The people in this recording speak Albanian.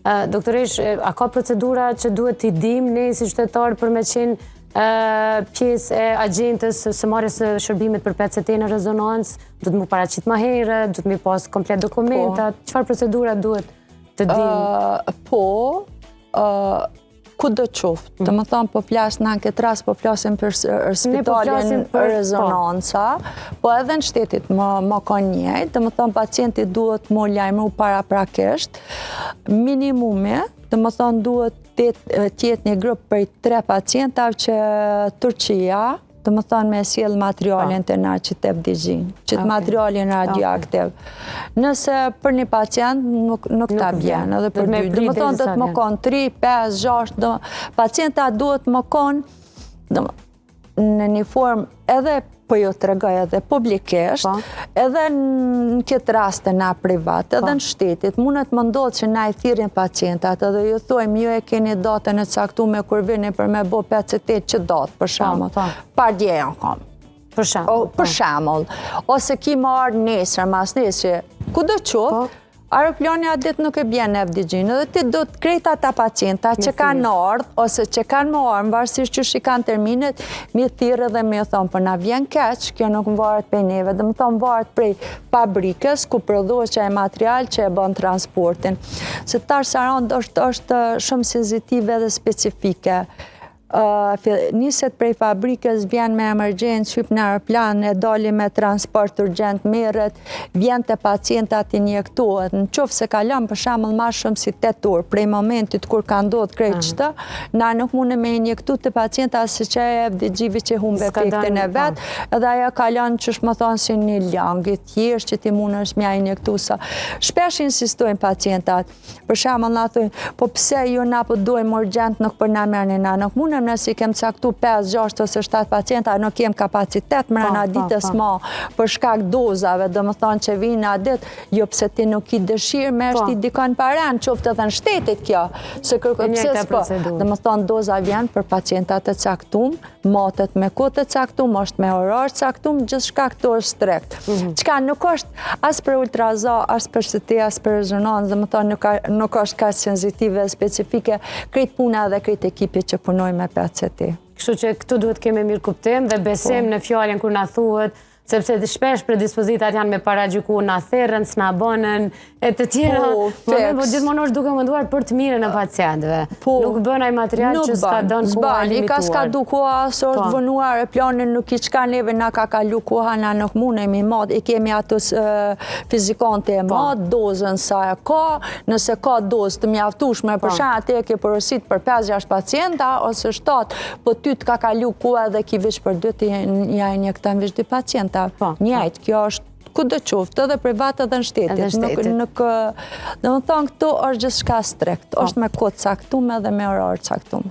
Doktoreshë, a ka procedura që duhet t'i dim ne si qytetarë për me qenë pjesë e agjentës së marrjes së shërbimit për PET-CT në rezonancë, duhet mu paraqit ma herët, duhet mi pas komplet dokumentat, po. Çfarë procedura duhet të dim? Po, ku do qoftë, domethonë po flas në këtë rast, po flasim për po spitalin për po. Rezonanca, po edhe në shtetit më ka njëjtë, domethonë pacienti duhet mu lajmru paraprakisht, minimumi, domethonë duhet të jetë një grup prej tre pacientave që Turqia, domethonë me sjell materialin te na që të FDG-në, që të materialin radioaktiv. Nëse për një pacient nuk ta bjen, edhe për dy, domethonë do të më konë 3, 5, 6, pacienta duhet më konë në një formë edhe po ju tregoj edhe publikisht, po. Edhe në këtë rast na privat, edhe në shtetit, mundet më ndodhë që na i thirrim pacientat, edhe ju thojmë, ju e keni datën e caktume kur vini për me bo PCT që datë, për shembull. Po. Pardje janë kom. Për shembull. Për shembull. Ose ki marrë nesër, mas nesër, ku do qoftë, aeroplani atë ditë nuk e bjen FDG-në, edhe ti do të krejt ata pacienta që kanë ardhë, ose që kanë më ardhë, në varësisht që i kanë terminet, mi thirrë dhe mi thonë, për po na vjen keq, kjo nuk më varet prej neve, domethonë varet prej fabrikës, ku prodhohet që e material që e bën transportin. Se tash Sarandë është shumë sensitive dhe specifike. Niset prej fabrikës, vjen me emergjencë, hyp në aeroplan, e dali me transport urgjent, merret, vjen te pacientat injektohet. Në qoftë se kalon për shembull ma shumë si 8 orë prej momentit kur ka ndodhur krejt qëta, na nuk mundem me injektu te pacienta se që e FDG që humb efektin e vet, edhe ajo kalon qysh më thonë si një lang i thjeshtë që ti mundesh me injektu sa. Shpesh insistojnë pacientat. Për shembull na thonë, po pse ju na po dojmë urgjent nuk për na merrni na nuk mundem nëse i kem caktu 5, 6 ose 7 pacienta, nuk kem kapacitet mrena ditës ma për shkak dozave, domethonë që vinë atë ditë, jo pse ti nuk ki dëshirë me shti dikon paren, qoftë edhe në shtetit kjo, se kërko pse s'po, domethonë doza vjen për pacientat e caktum, matet me kohë të caktum, është me orar caktum, gjithçka këto është strikt. Çka nuk është as për ultraza, as për CT, as për rezonancë, domethonë nuk, nuk është kaq sensitive, specifike, krejt puna dhe krejt ekipi që punojnë me PCT. Kështu që këtu duhet kemi mirë kuptim dhe besim në fjalën kur na thuhet, sepse shpesh predispozitat janë me paragjyku, na thirrën, s'na bënën, e të tjera. Po, Po, po fiks. gjithmonë është duke menduar për të mirën e pacientëve. Po, nuk bën ai material nuk që s'ka bën, dënë koha s'ban, e i ka limituar. skadu koha, se është vonuar aeroplanin, nuk i çka neve na ka kalu koha, na nuk mundemi mat, i kemi ato fizikante e mat, dozën sa e ka, nëse ka dozë të mjaftueshme, për shembull atë e ke porosit për 5-6 pacienta ose 7, po ty të ka kalu koha dhe ki veç për dy, ti ja injekton veç dy pacienta. Njajt, kjo është ku do qoftë, edhe privat edhe në shtetit. Edhe në shtetit. Nuk, domethonë, këtu është gjithçka strikt, është me kohë caktume dhe me orar caktume.